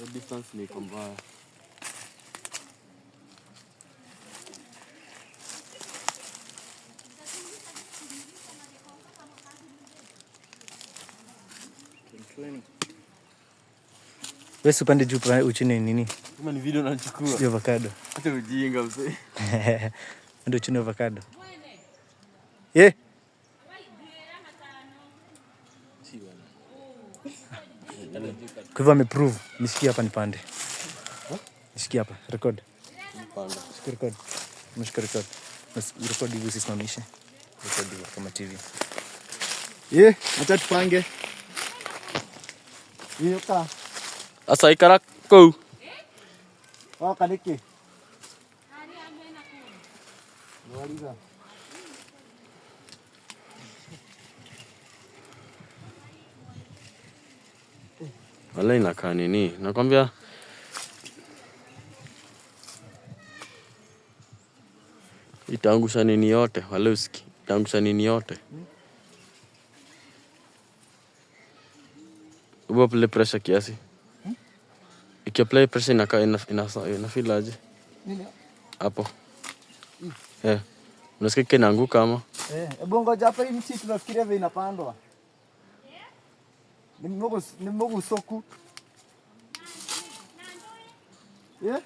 The distance ni iko mbaya. Wewe si upande juu uchune nini? Kama ni video nachukua. Sio avocado. Hata ujinga mzee. Ndio uchune avocado. Eh. Kwa hivyo ameprove. Nishikie hapa nipande. Nishikie hapa. Record. Panda. Shika record. Mshika record. Record hivi usisimamishe. Record hivi kama TV. Ye, acha tupange. Hiyo ka. Asa ikara ko. Wao kaniki. Mwaliza. Wala inakaa nini? Nakwambia itaangusha nini yote, wala usiki. Itaangusha nini yote. Uba apply pressure kiasi. Iki apply pressure inakaa ina feel aje? Nini? Hapo. Eh. Unasikia kinaanguka ama? Eh, hebu ngoja hapa hii mti tunafikiria vile inapandwa. Ni mmogo soku. Eh?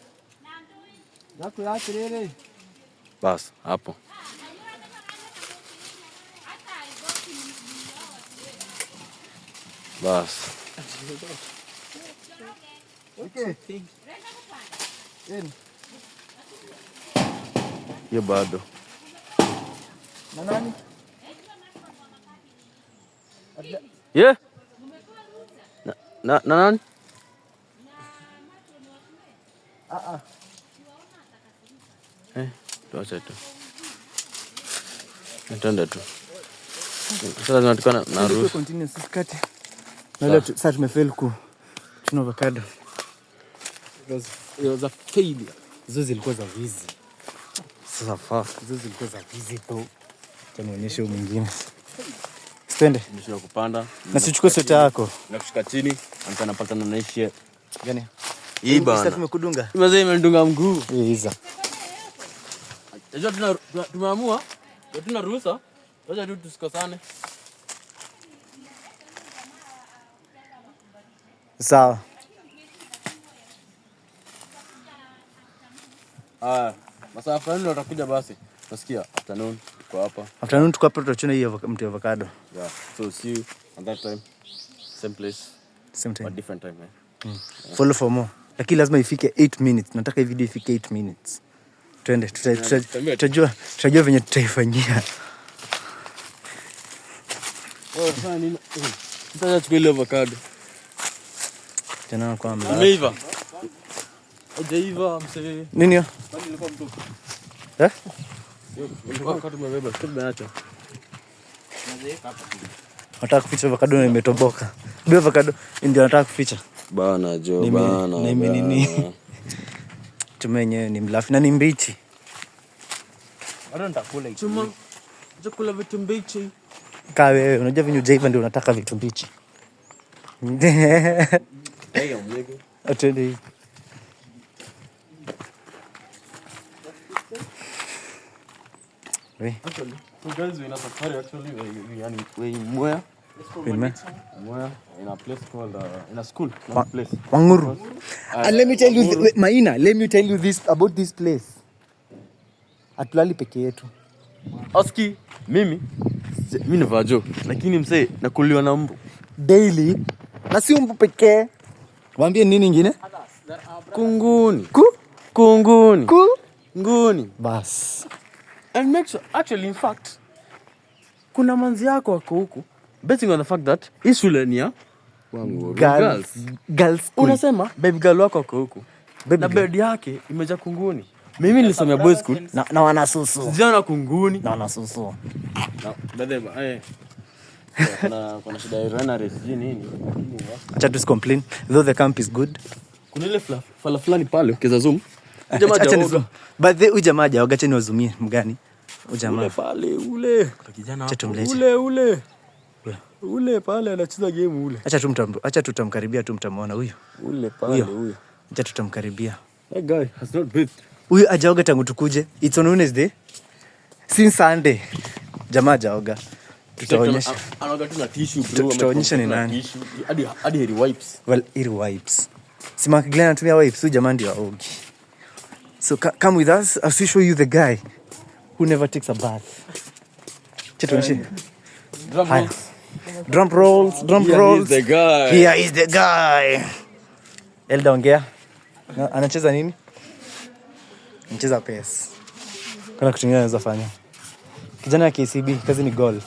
Yako yake lele. Bas, hapo. Bas. Okay. In. Hiyo bado. Na nani? Yeah. Na nani? Ah ah. Eh, tuache tu. Twende tu. Sasa lazima tukuwa na ruhusa. Continue usikate. Na leo sasa tumefail ku tuna avocado. It was a failure. Hizo zilikuwa za wizi. Sasa fuck. Hizo zilikuwa za wizi tu. Acha nionyeshe huyu mwingine. Sitende. Nimeshinda kupanda. Na sichukue sweta yako. Na kushuka chini, mtu anapatana na hii shit. Gani? Hii bana. Sasa tumekudunga. Mzee imenidunga mguu. Eh, hizo. Unajua tumeamua, tuna ruhusa. Wacha tu tusikosane. Sawa. Ah, masaa fulani ndio watakuja basi. Nasikia afternoon tuko hapa. Afternoon tuko hapa tutachuna hiyo mti wa avocado. Yeah. So see you at that time. Same place. Same time. But different time, eh? Follow for more. Lakini lazima ifike 8 minutes. Nataka hii video ifike 8 minutes. Twende, tutajua venye tutaifanyia. Oh, sasa nini? Sasa chukua ile avocado. Tena kwa mla. Imeiva. Haijaiva msee. Nini hiyo? Kwani ilikuwa mtupu? Eh? Ilikuwa tumebeba, tumeacha. Nataka kuficha avocado na imetoboka. Ndio avocado ndio nataka kuficha. Bana jo, bana. Na ime nini? Chuma yenyewe ni mlafi na ni mbichi. Bado nitakula hiki. Chuma. Chakula vitu mbichi. Kaa wewe, unajua venye hujaiva ndio unataka vitu mbichi. Atende hivi. We. Actually, so guys, we're in a safari actually. We're in Mwea. Mwea. Mwea, in a place called, in a school, not place. Wanguru. And let me tell you, wait, Maina, let me tell you this about this place. Hatulali peke yetu. Oski, mimi ni vajo, lakini msee nakuliwa na mbu. Daily. Na si mbu pekee. Waambie nini ingine? Kunguni. Ku? Kunguni. Ku? Nguni. Bas. And make sure, actually in fact, kuna manzi yako wako huku. Betting on the fact that hii shule ni ya Wanguru Girls. Girls school. Unasema baby girl wako wako huku. Baby Na girl. bed yake imejaa kunguni. Mimi nilisomea boys school. Na wanasusu. Sijaona kunguni. Na wanasusu. Na bebe eh. Kuna shida ya urinary sijui nini. Acha tu complain though the camp is good. Kuna ile fala fulani pale ukiweza zoom. Jamaa Acha ni hajaoga. zoom. But the huyu jamaa hajaoga, acha niwazumie mgani. Huyu jamaa. Ule pale ule. Kuna kijana Acha hapo. tumlete. Ule ule. Ule pale anacheza game ule. Acha tutamkaribia tu, mtamuona huyu. Ule pale Huyo. huyo. Acha tutamkaribia. That guy has not bathed. Huyu ajaoga tangu tukuje. It's on Wednesday. Since Sunday. Jamaa hajaoga. Tutaonyesha. Anaoga tu na tissue, bro. Tutaonyesha ni Ametumia nani. tissue. Hadi heri wipes. Well, ili wipes. Si Mark Glenn anatumia wipes, huyu jamaa ndio aogi. So come with us as we show you the guy who never takes a bath. Acha tuonyeshe. Drum Haya. rolls. Drum rolls, drum Here rolls. is the guy. Here is the guy. Elda, ongea. Anacheza nini? Anacheza PES. Kuna kitu kingine anaweza fanya. Kijana ya KCB, kazi ni golf.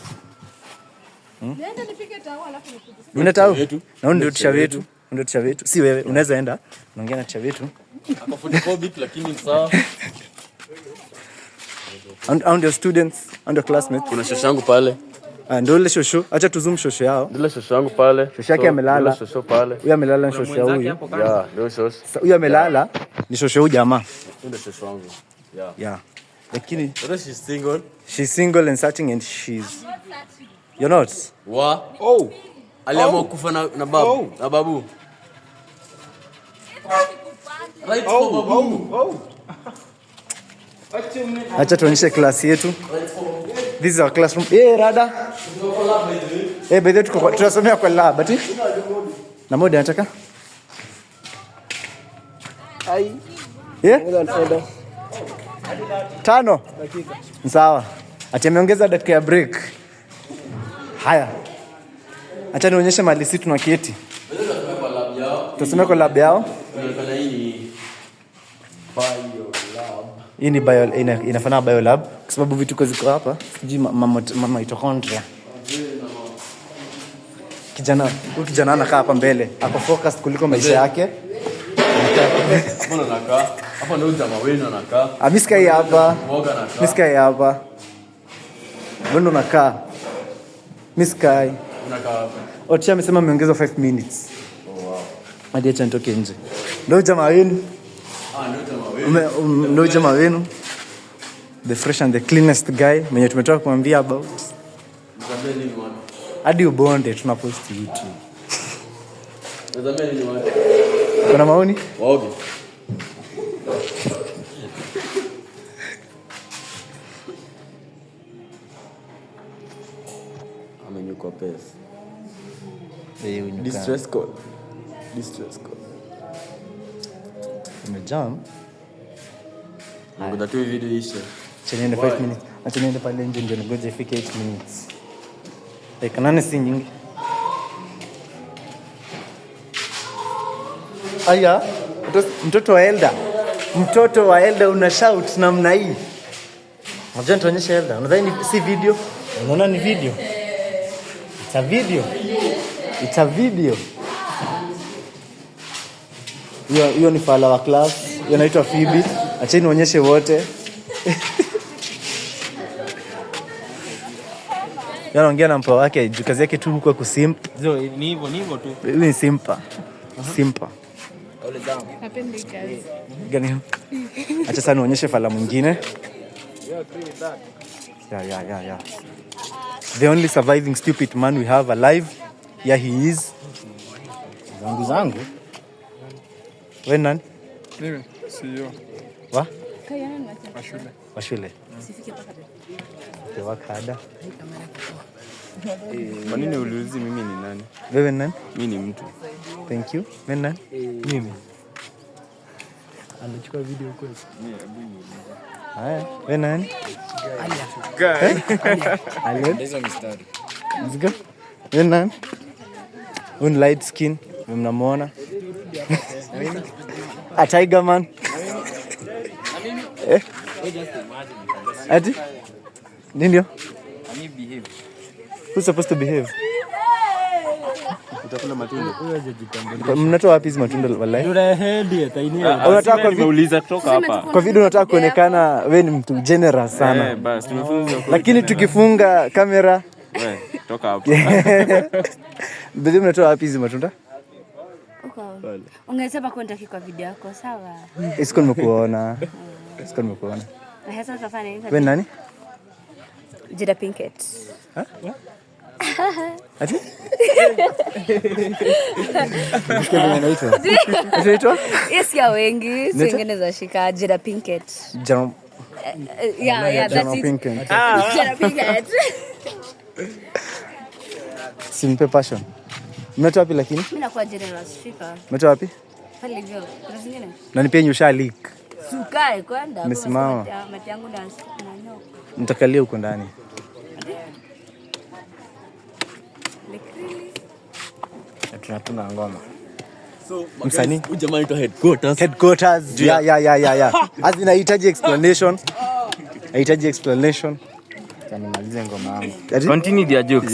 Niende nipige tao alafu nikuje. Unaenda tao? Wetu. Na huyu ndio tisha wetu. Ndio tisha wetu. Si wewe, unaweza enda. Unaongea na tisha wetu. Ako photophobic lakini ni sawa. Au ndio students, au ndio classmates. Kuna shosho yangu pale. Ah, ndio ile shosho. Acha tuzoom shosho yao. Ndile shosho yangu pale. Shosho yake amelala. Ndile shosho pale. Huyu amelala ni shosho ya huyu. Yeah, ndio shosho. Sasa huyu amelala ni shosho huyu jamaa. Ndio shosho wangu. Yeah. Yeah. Lakini Whether she's single. She's single and searching and she's You're not. Wa. Oh. Aliamua kufa na babu. Na babu. Right for babu. Acha tuonyeshe class yetu. This is our classroom. Eh, rada. Eh, by the way tunasomea kwa lab, ati? Na mode anataka? Ai. Yeah? 5 Sawa. Ati ameongeza dakika ya break. Haya. Acha nionyeshe mahali sisi tunaketi. Tunasomea kwa lab yao. Inaonekana hii ni bio lab. Hii ni bio, inafanana bio lab kwa sababu vitu ziko hapa. Sijui mitochondria. Kijana, huyu kijana anakaa hapa mbele. Ako focused kuliko maisha yake. Hapo ndo anakaa. Hapo ndio jamaa wenu anakaa. Ah, mimi sikai hapa. Mwoga anakaa. Mimi sikai hapa. Wewe ndo unakaa. Mimi sikai. Unakaa hapa. Otia amesema ameongeza 5 minutes. Oh wow. Hadi acha nitoke nje. Ndio jamaa wenu. Ah, ndio jamaa wenu. Ndio jamaa wenu. The fresh and the cleanest guy mwenye tumetoka kumwambia about. Mtambie nini watu? Hadi ubonde tunapost YouTube. Mtambie nini watu? Kuna maoni? Waoge. Amenyukwa pesa. Distress call. Distress call. Umejam. Ngoja tu hii video ishe. Acha niende 5 minutes. Acha niende pale nje ndio ningoje ifike 8 minutes. Dakika 8 si nyingi. Aya, mtoto wa Elda. Mtoto wa Elda una shout namna hii. Unajua nitaonyesha Elda. Unadhani si video? Unaona ni video? It's a video. It's a video. Hiyo ni fala wa class. Hiyo inaitwa Phoebe. Acheni nionyeshe wote. Anaongea na mpoa wake, juu kazi yake tu huko kusimp. Zo, ni hivyo, ni hivyo tu. Huyu ni simpa. Simpa. Napenda hii kazi. Gani? Acha sasa nionyeshe fala mwingine. Yeah. The only surviving stupid man we have alive. Yeah, he is. Zangu zangu. Wewe nani? Mimi CEO Wa? wa shule. Wa shule. Okay, work harder. Kwa nini uliulizi mimi ni nani? Wewe nani? Mimi ni mtu. Thank you. Wewe nani? Mimi. Anachukua video kweli. Haya, wewe nani? Guy. Alien. Hizo mistari. Let's go. Wewe nani? Huyu ni light skin, mnamuona. A tiger man. Eh? Ati? Nini hiyo? Who's supposed to behave? Utakula matunda. Mnatoa wapi hizi matunda wallahi? Unataka kwa Nimeuliza kutoka hapa. Kwa video unataka kuonekana wewe ni mtu generous sana. Eh, basi tumefunzwa. Lakini tukifunga kamera Wewe, toka hapa. Bidhi, mnatoa wapi hizi matunda? Ungesema kwenda kwa video yako, sawa? Sikuwa nimekuona. Sikuwa nimekuona. Na sasa utafanya nini? Wewe nani? Jada Pinkett. Ati? Sikia vile inaitwa. Ati inaitwa? Yes, ya wengi, si Neta? wengine za shika Jada Pinkett. Jerome Yeah, that's Jerome it. Pinkett. Jada Pinkett. Simpe passion. Mmetoa wapi lakini? Mimi nakuwa generous, shika. Mmetoa wapi? Pale hivyo. Kuna zingine? Na ni pia nyusha leak. Sukae kwenda. Nimesimama. Mati yangu na nyoka. Nitakalia huko ndani. Like really? Tunatunga ngoma. So, Msanii? Huyu jamaa anaitwa headquarters. Headquarters. Yeah. As in haihitaji explanation. Haihitaji explanation. Acha nimalize ngoma yangu. Ati? Continue their jokes.